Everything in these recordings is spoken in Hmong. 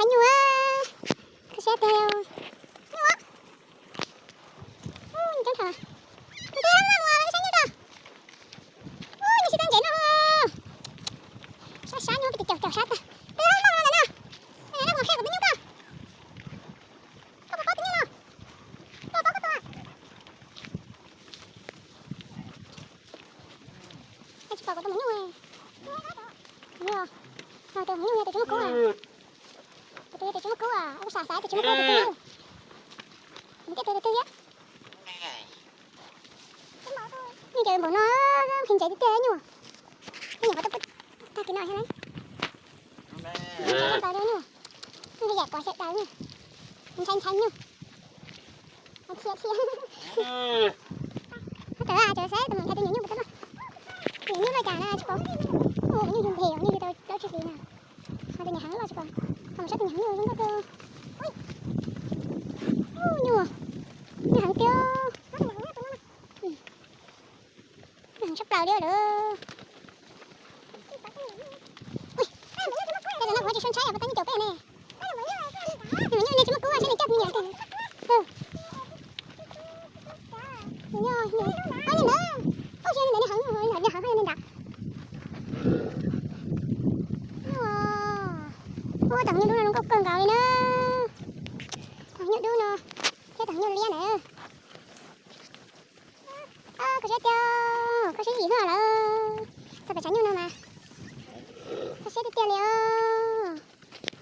Pab nyuj, koj siab tiag. Nyuj, nyuj coob dhau. Tus twg loj ua saib nyuj tso. Ub, nyuj tsis tau ntsev no. Sab sab nyuj peb tus caum caum sab tag. Twg loj no na. Loj mus qhia kuv tus nyuj tso. Koj puas paub tus nyuj no? Koj paub koj tus. Tsis pom kuv tus maum nyuj. Nyuj, no tus maum nyuj yog tus tsis muaj kub. Tus twg yog tus tsis muaj kub, ua xav xav tus tsis muaj kub tus twg. Mus thiab tus twg thiab. Nyuj ces npaum no, nqhis ntsev tiag tiag nyuj. Nyuj nyuam qhuav tuaj tag kis no thiab. Nqhis ntsev tag li nyuj. Nyuj yam pom xyaw daws nyuj. Ntshai ntshai nyuj. Thiab thiab. Tab tom cav saib tus maum ntshai tus nyuam nyuj puas tau luaj. Tus nyuam nyuj luaj cas na tsis paub. Tus nyuj yug nphe, nyuj yug tau plaub tsib hlis na. Ho tus nyuam heev luaj tsis paub. Ho mus saib tus nyuam heev nyuj zoo nkauj kawg. Ub, nyuj, nyuj heev tiag. Nyuj heev tshaj plaws li lawm. Ua, tej zaum no kuv tsis sau ntshai, puas tau nyuj caum peb ne. Nyuj, nyuj tsis muaj kub, saib nws coj me nyuam. Nyuj, nyuj, ua li ntawd, ua li ntawd nws heev, nws heev nws nram. Ua, tus nyuj dub no zoo nkauj kawg nkaus li na. Tus nyuj dub no thiab tus nyuj liab na. Koj siab tiag, koj siab ib yim no lawm. Txog pem tshav nyuj no mas koj siab tiag tiag li os.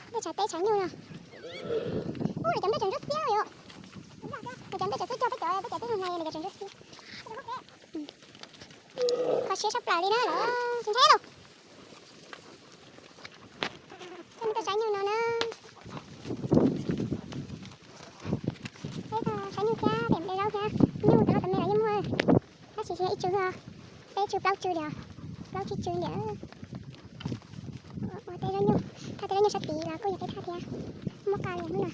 Tej tshav teb tshav nyuj no. Ub, lawv cov nplej tseem ntsuab xiab li os. Lawv cov nplej tseem xub cog peb cov, peb cov twb mus hais lawv cov tseem ntsuab xiab. Koj siab tshaj plaws li na lawm, tsis ntshai lauj. Peb mus tuaj saib nyuj no na. Peb tuaj saib nyuj thiab pem de zaub thiab. Nyuj tau loj tas me los yeej muaj, tab sis tsis yog ib tsw, peb tsw plaub tsw li os, plaub tsib tsw li. Ua tej zaub nyuj, thaj tej zaub nyuj sab tid los kuj yog peb thaj thiab. Muab qa li hnub no.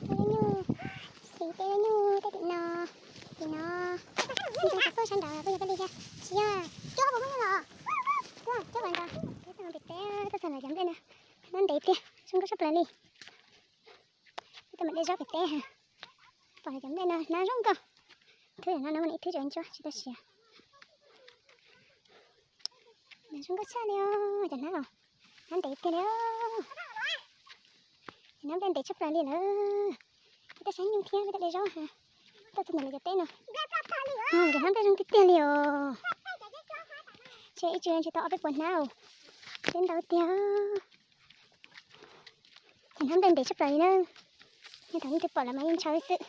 Tej zaub nyuj, xis tej zaub nyuj tej tim no, tim no. Ntoo tau tuaj sab nraud los kuj yog peb li thiab. Tsis yog, cuab puas muaj nyuj los? Cuab, cuab puas nrog. Peb tuaj pem teb, tuaj txog lawv cov nplej no, hnab ntev tiag, zoo nkauj tshaj plaws li. Peb tuaj mam de zaub pem teb, pom lawv cov nplej no hnab zoo nkauj. Ib thwb no no muaj ib thwb tseem ntsuab tsis tau siav. Zoo nkauj tshaj li os, cov hnab os, hnab ntev tiag li os. Cov hnab nplej ntev tshaj plaws li lawm. Peb tuaj saib nyuj thiab peb tuaj de zaub, tuaj txog ntawm lawv cov teb no. Cov hnab nplej zoo tiag tiag li os. Ntshe ib tsw ntshe tau ob peb puas hnab, peb ntau tiag. Cov hnab nplej ntev tshaj plaws li na. Yog thaum leej twg pom lawm mas yeej ntshaw xwb.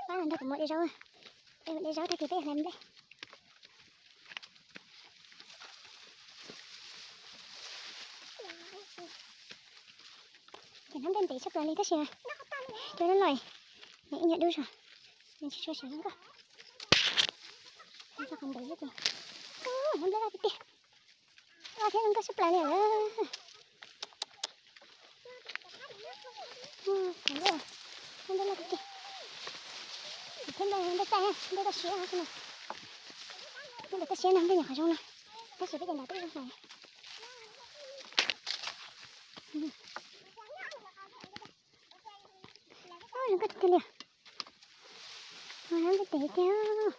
Pab nrog kuv mus de zaub, de zaub tag kis peb hlais nplej. Cov hnab nplej ntev tshaj plaws li tab sis cov no loj, nws ib nyuag dub zog, nws tsis tshua siav zoo nkauj. Txog qhov ntev xwb ces, hnab nplej loj tiag tiag. Loj thiab zoo nkauj tshaj plaws li lawm. Hnab nplej loj tiag tiag. Thiab nplej, nplej txaij, nplej toj siab no. Nplej toj siab no nplej nyuam qhuav zoo no, tab sis peb cov nrad twb zoo heev. Zoo nkauj tiag tiag li. Hnab nplej ntev tiag.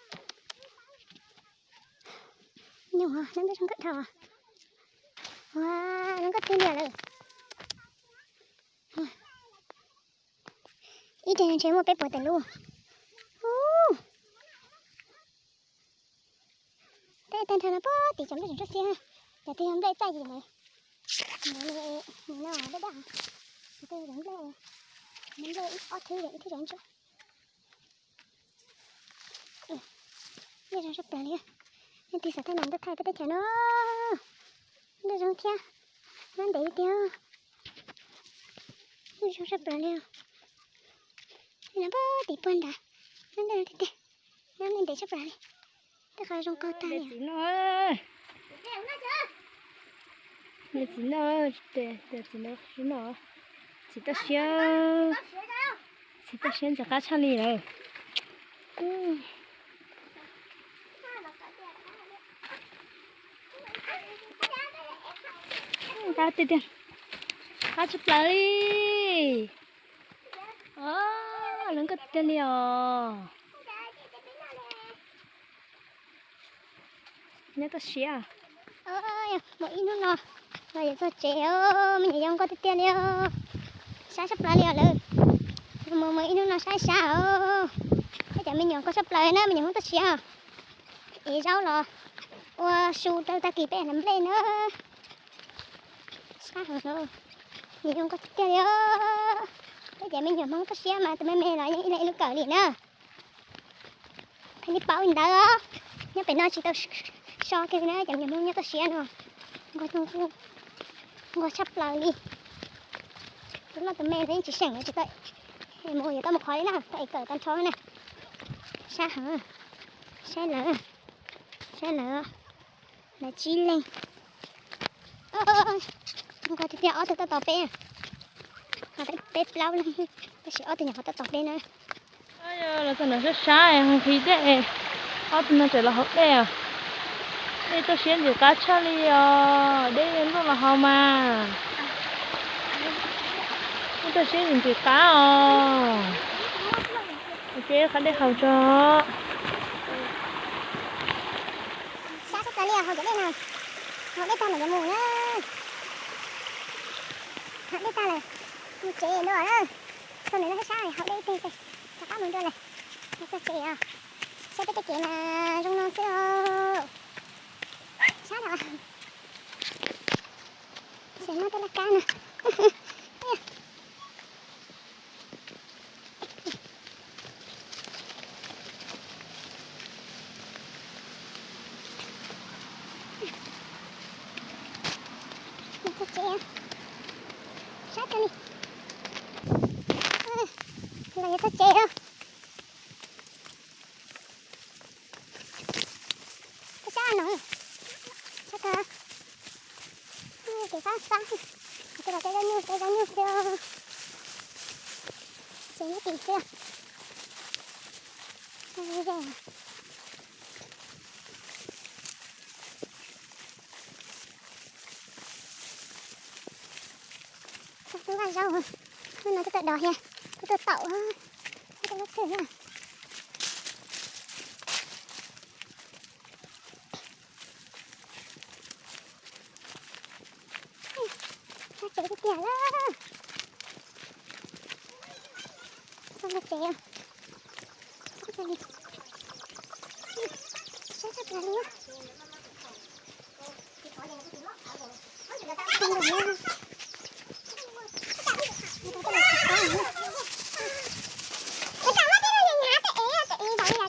Nyuj, hnab nplej zoo nkauj dhau. Ua, zoo nkauj tiag li lawm. Ib teg ntshe muaj peb puas tawm lub. Ub, tej tag nrho no puag tim cov nplej tseem ntsuab xiab, cov twg yog nplej txaij ces ntawd, ntawd li, nim no daj daj, cov twg yog nplej, nplej ib ob thwb, ib thwb tseem ntsuab. Nplej zoo tshaj plaws li. Leej twg xav thaij no tuaj thaij peb teb chaws no. Nplej zoo thiab, hnab ntev tiag. Nplej zoo tshaj plaws li. No puag tim puag nrad, hnab nplej zoo tiag tiag. Hnab nplej ntev tshaj plaws li. Tej qhov zoo kawg tag li. Txiv no, txiv no, txiv no, txiv toj siab, txiv toj siab ntxim qab tshaj li lawm. Qab tiag tiag, qab tshaj plaws li. Lawv nkauj tiag tiag li os. Nyob toj siab. Mus ib hnub no los yuav txog tsev os, me nyuam yaus nkauj tiag tiag li os. Sab tshaj plaws li os lawv. Mus mus ib hnub no sab sab os. Peb cov me nyuam nkauj tshaj plaws na, me nyuam Hmoob toj siab os. Ev zaub los ua su rau tag kis peb hnav nplej na. Sab heev, me nyuam yaus nkauj tiag tiag li os. Peb cov me nyuam Hmoob toj siab mas tus me me los yeej ib leeg ib lub kawm li na. Pheej li paub li ntawd os. Nyob pem no tsis tau so kiag li na, cov me nyuam Hmoob nyob toj siab no. Nkauj, nkauj tshaj plaws li. Tus loj tus me no yeej tsis seem tsis tau, mus yuav tau mus qhov li na, tau es kawm tag nrho na. Sab heev, saib lawv, saib lawv, lawv tsib leeg. Nkauj tiag tiag, ob tug tuaj tos peb, peb plaub leeg, tab sis ob tug nyuam qhuav tuaj tos peb na. Los txog nram sab sab nqhis dej, ob tug no tseem los haus dej os. Dej toj siab ntxim qab tshaj li os, dej ntuj los haus mas. Dej toj siab ntxim qab os. Ces qhov dej haus tso. Sab tshaj plaws li os, haus cov dej no. Haus dej tag lawm yuav mus na. Haus dej tag lawm mus tsev dua na. Txog ntawm no sab sab haus dej ib teg, rov qab mus dua lawm. Txog tsev os. Saib peb tej kev mas zoo no xwb os. Sab dhau. Tseem muaj tej laj kab no. Txog tsev, sab kawg li. Los yuav txog tsev os. Sab no, sab kawg. Kev fab fab, tej los tej zaub nyuj tej zaub nyuj xwb. Tsev nyob tim xwb. Txog twb vaj zaub, hnub no twb tawm dov thiab, twb tuaj taum, twb tuaj lub twg na. Sab tsev tiag tiag lawm. Txog ntawm tsev, sab tshaj plaws li.